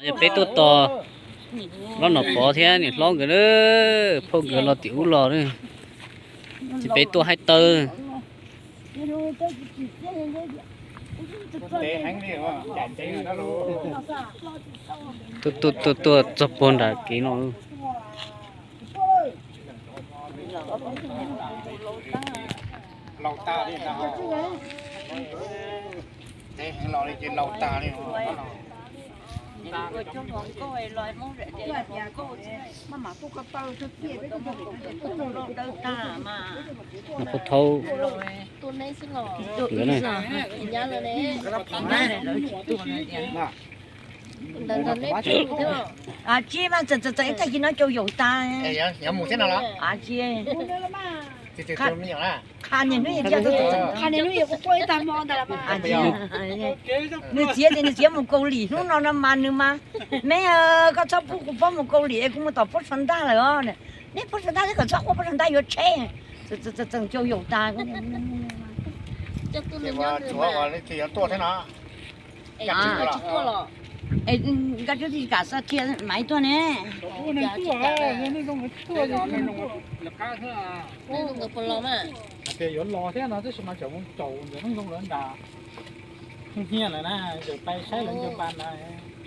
Yog peb tuaj tos Lob Nom Pov thiab niam hlob nkawd, phauj nkawd los tim ub los, ces peb tuaj haib tawb. Tuaj tuaj tuaj txog puag nram kev no. Puag thaub nkawd na. Tsis mas txawm txawm ib tag kis no cau yaum tas. Tsis, qha niam hnub, qha niam hnub nws txiav tias nws txiav mus Kaus Lim hnub no no mas nws mas, me, koj txhob pub kuv pab mus Kaus Lim es kuv mus tom Phob Sav Ntaj lawm os. Neb Phob Sav Ntaj thiab kom txhob quaj, Phob Sav Ntaj yuav tsheb. Txawm cau yaum tas. Nkaj Tswb tsis kam xa kiag Maiv tuaj ne. Hais tias yuav los thiab no tab sis mas tseem mus caum ntawm Neej Zoo lawv nram Hwj Hiaj lawm na, tseem pais saib lawv ncaws npas na.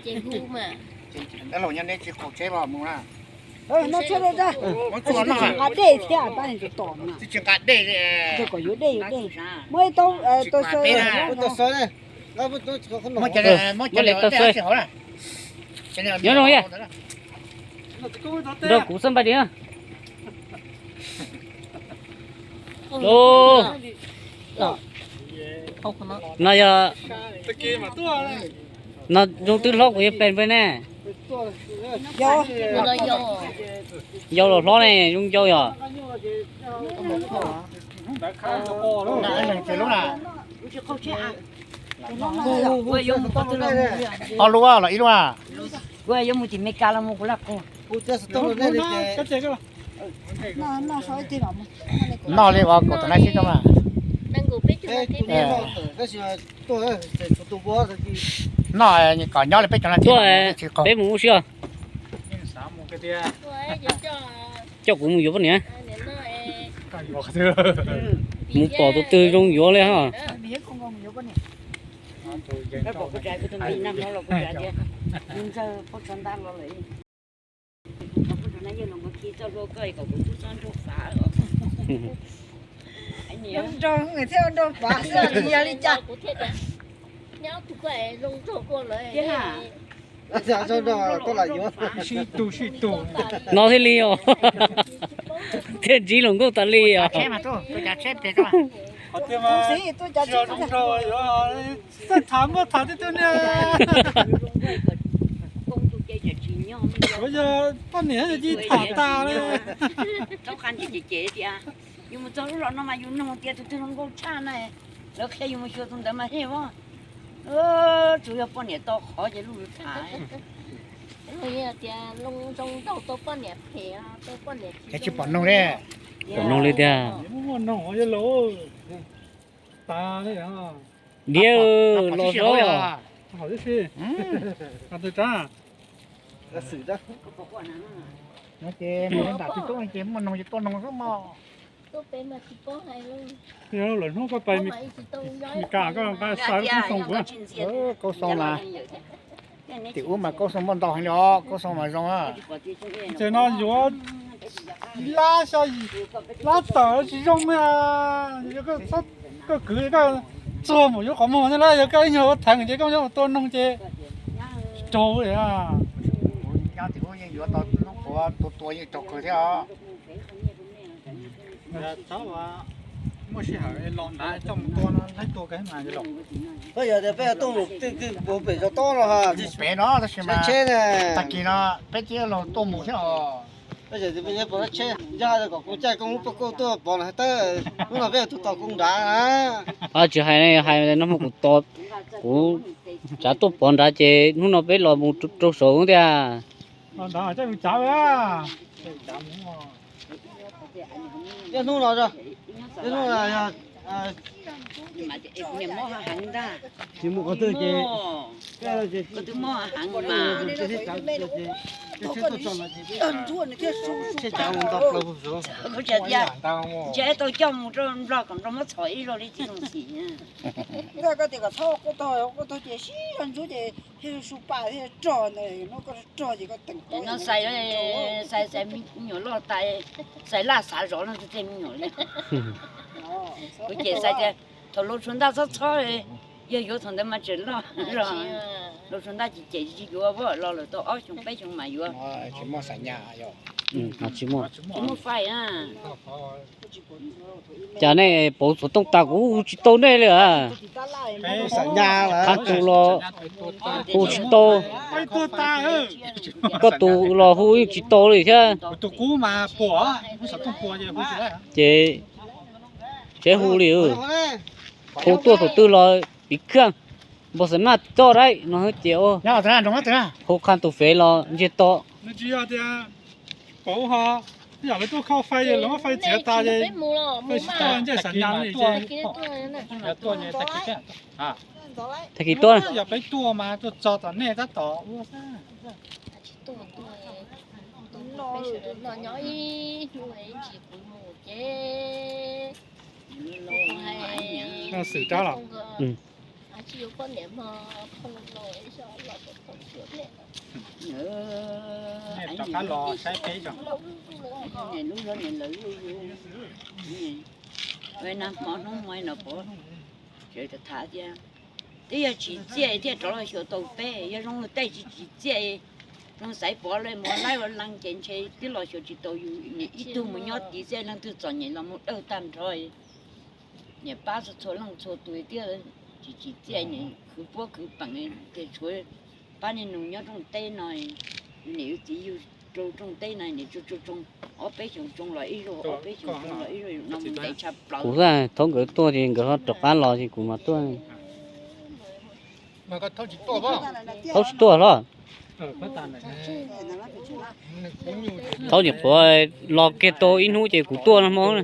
Ces hu mas, nyob neb tsis qaug tsheb los mus na. Tsis nqa dej thiab, tab sis tom na. Tsis nqa dej, kom yuav dej yuav dej. Muaj ib tau tau xaw, muab cov tau xaw. Nyob zoo, nrog kuv xab npaj di. No yog, no zoo twb hlob kuv yuav pes npawg ne. Yau los hlob ne, zoo yau yog. Ob lub los ib lub? Kuv yuav mus tim Meskas los mus kuv laj qus. Noj li uas kaum tus na sib tau mas. Noj kom nyob li peb cov na tsis qaug. Peb mus ub si os. Coj kuv mus yuav poj niam. Mus pom tus twg zoo yuav li hos. Nrog thiab nrog pav xwb yog li cas? Sib tug sib tug. No thiaj li os. Thiaj ntsib hluas nkauj tas li os. Txawj tham muaj tham tib tug niag. Yog poj niam ci tham tas li. Yus mus txog lub los no mas yus nug tias tus twg hluas nkauj tshaj na, lawv qhia yus mus xyuas tus ntawd mas hej voj. Tsuas yog poj niam tau qhov ces lub tham. Tias zoo ntau tau poj niam phem, tau poj niam tsis pom noog li. Pom noog li tiag. Diav los xyov. Ces mus nram tib tub ces muaj noog ces tuaj noog xwb mog. Lawm hnub koj pais Mes Kas koj nqa xa lub Kaub Xoo kuv. Kaub Xoo mas, tim ub mas Kaub Xoo muaj ntau heev li os, Kaub Xoo mas zoo. Ces no yuav lab xya lab tawm tsis zoo na. Yog koj kwv koj txuag mus yuav qhov muag thiab lawm, yog koj ib nyuag ua theev ces koj nyob tua noog ces tsis raug li. Nyob tim ub yeej yuav tau lub qhuav tua tua yeej raug kawg thiab os. Muaj sij hawm los nrad coj mus tua no, laib tua kawg mas. Koj yog tias peb tuaj mus twj ywm pem zos tob no, pem no tab sis mas tag kis no peb twb los tuaj mus thiab os. Peb pom tsheb, yog kom kuv caij koj lub poj koob tuaj pov no, hnub no peb tus tos koob nrad na. Tsis hais, hais no kuv tos, kuv tsav tuaj pov nrad ces hnub no peb los mus rau saud tiag. Hnub no, hnub no yog Niam mob heev ntag. Tsis mus qhov twg ces, koj twb mob heev mas. Kuv tsis tias, ntshe tau coj mus rau Nplog kom Nplog muab txhom ib zaug li tsis zoo xim. Koj tias kom txhob quaj tag, quaj tag ces sib zog ntsuab ces thiaj su pa thiaj rog ntawd, no koj rog ces koj teem no xais, xais xais me nyuam loj tas, xais laj xav zov no tej me nyuam li. Kuv ces xais tias thaum laus tsuas ntaj txhob txhob, yog yuav thaum ntawd mas tseem loj zog. Laus tsuas ntaj ces ces tsis yuav, los lawm tau ob xyoo peb xyoo mas yuav. Tsis muaj faij na. Cas nej pauv xov tooj tas kuv hu tsis tau nej li a. Qhab tus los hu tsis tau, koj tus los hu yeej tsis tau li thiab. Ces tsev hu li, hu tuaj thaum twg los piv kheej, npog xav maj toj dai no ces hu qhab tus fev los ntsiag to. Tag kis tuaj, xwm rab los. Lub zog niam lawv lub, nag hmo hnub no pov sawv daws tham tias twb yog tsim txiaj thiaj rov los xyuas tau peb, yog zoo tej tsis tsim txiaj, zoo xaiv pov le mov laib ua leej ces ntshe twb los xyuas tsis tau yus, ib tug mus nyob tid xwb leej twg txom nyem los mus dawj tag nrho. Niam pab txhua txhua leej txhua tus thiaj tsis tsim txiaj, khwv puab khwv peem, tias tshuav pab niaj nus nyob rooj teb no, niam yus txiv yug rau rooj teb no, niam tsoo tsoo tsoo, ob peb xyoos tsoo los ib zaug, ob peb xyoos tsoo los ib zaug no mus ntev tshaj plaws. Kuv xav thaub nkawd tuaj ces nkawd ho rov qab los ces kuv mam tuaj. Thaub tsis tuaj los? Thaub nyuam qhuav los kiag tau ib hnub ces kuv tuaj no hmo na.